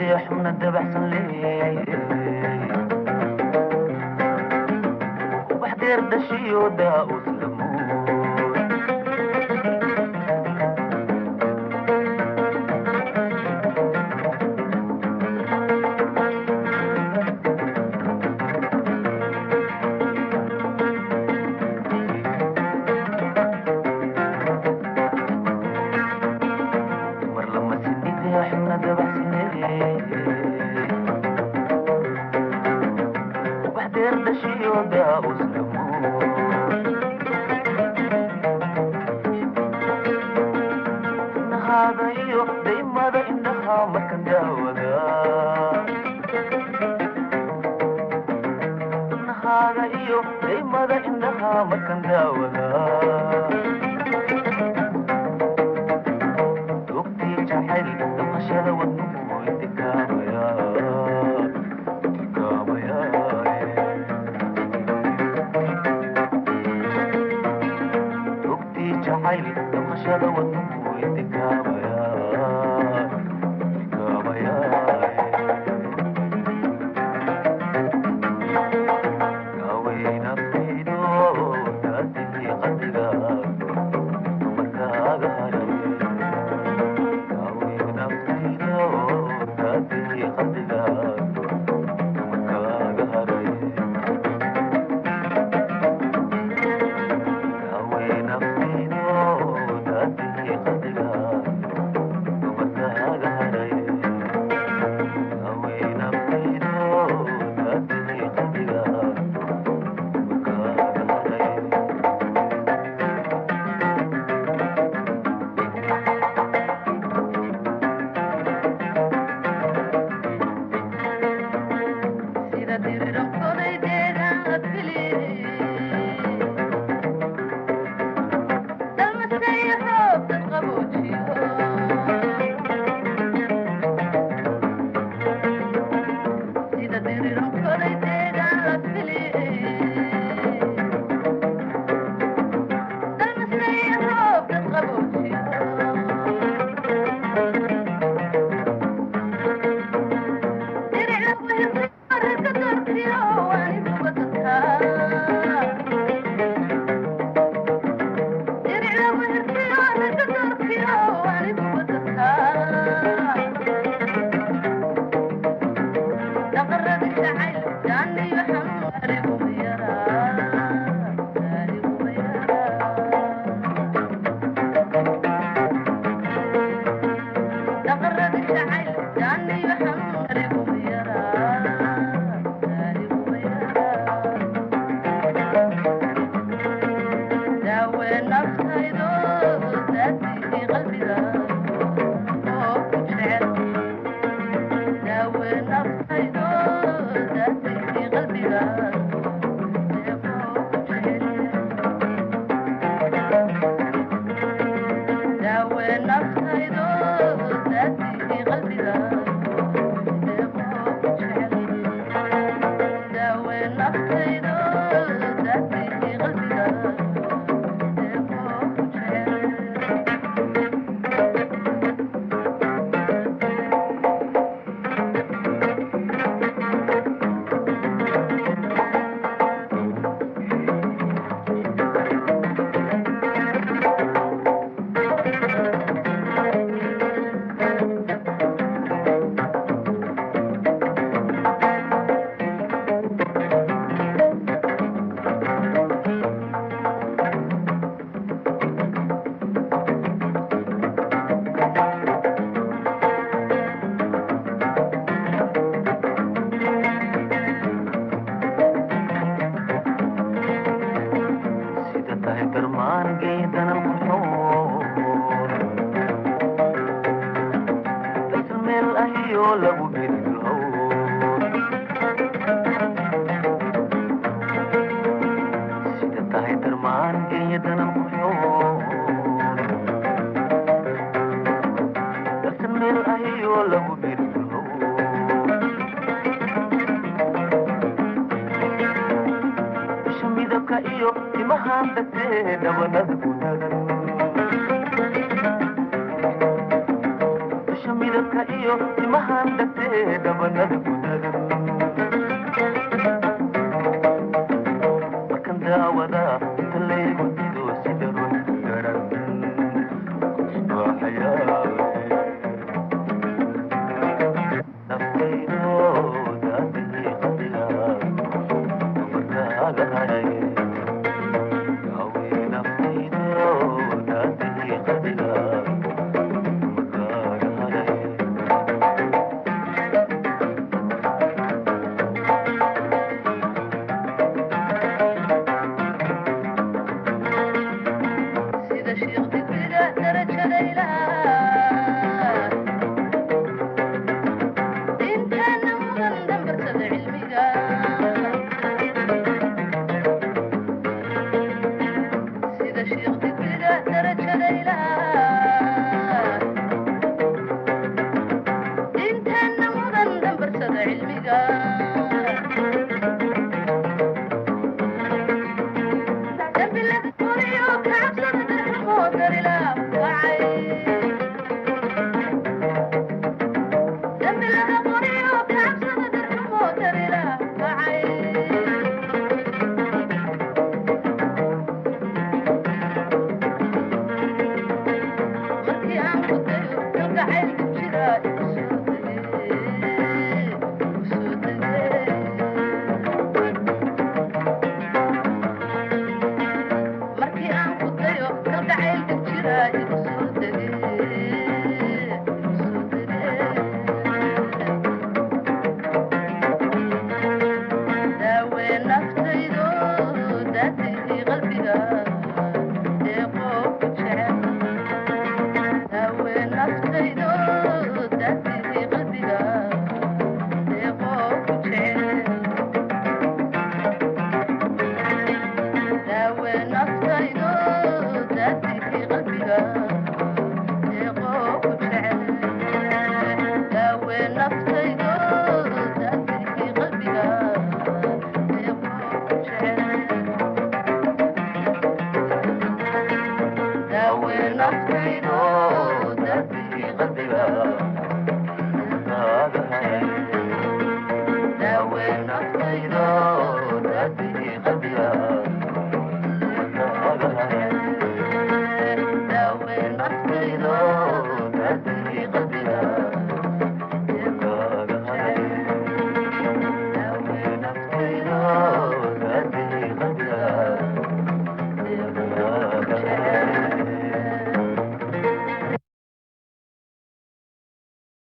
Sinidee xubna dabacsan leeyay, ubax deer dhashiyo daa'us lamuud. Mar lama sinidee xubna dabacsan leeyay, ubax deer dhashiyo daa'us lamuud. Nahaada iyo daymada indhaha markan daawada, nahaada iyo daymada indhaha markan daawada, dugtii jacayl dhaqashada wadnuhu intikaamaya intikaamaya. Dugtii jacayl dhaqashada wadnuhu intikaamaya intikaamaya. Haweenaftaydo daadihii qalbiga dumarkaaga haray. Haweenaftaydo daadihii qalbiga dumarkaaga haray. Haweenaftaydo daadihii qalbiga dumarkaaga haray. Haweenaftaydo daadihii qalbiga dumarkaaga haray. Sida dirirankoday deegaan la fili, dalmaseeyo roob dad qaboojiyo. Sida dirirankoday deegaan la fili, dalmaseeyo roob dad qaboojiyo. Sida tahay darmaan geedanan qurxoon, dasal meel ahiyo lagu beridulhown. Sida tahay darmaan geedanan qurxoon, dasal meel ahiyo lagu beridulhown. Isha midabka iyo timahan dagtee dhabanada ku dadan. Isha midabka Midabka iyo timahan dhagtee dhabanada ku dadan, markan daawada inta laygu dido sida ruux garan kusbaaxayaa. Naftaydo daadihii qalbiga dumarkaaga hadhay. Daawee naftaydo daadihii qalbiga dumarkaaga hadhay. Sida shiikh digriga darajada ilaah, diinteena mudan dambarsada cilmiga. Sida shiikh digriga darajada ilaah, diinteena mudan dambarsada cilmiga. Dambi laga qoriyo kacabsada darxumoo darilaa wacay. Dambi laga qoriyo kacabsada darxumoo darilaa wacay. Markii aan ku dayo kalgacaylka jira igu soo degay, igu soo degay. Markii aan ku dayo kalgacaylka jira igu soo degay, igu soo degay. Daawee naftaydo daatihii qalbiga deeqoo ku jecel. Daawee naftaydo daatihii qalbiga deeqoo ku jecel. Daawe naftaydo daatihii qalbiga deeqoo ku jecel. Daawe naftaydo daatihii qalbiga deeqoo ku jecel. Daawe naftaydo.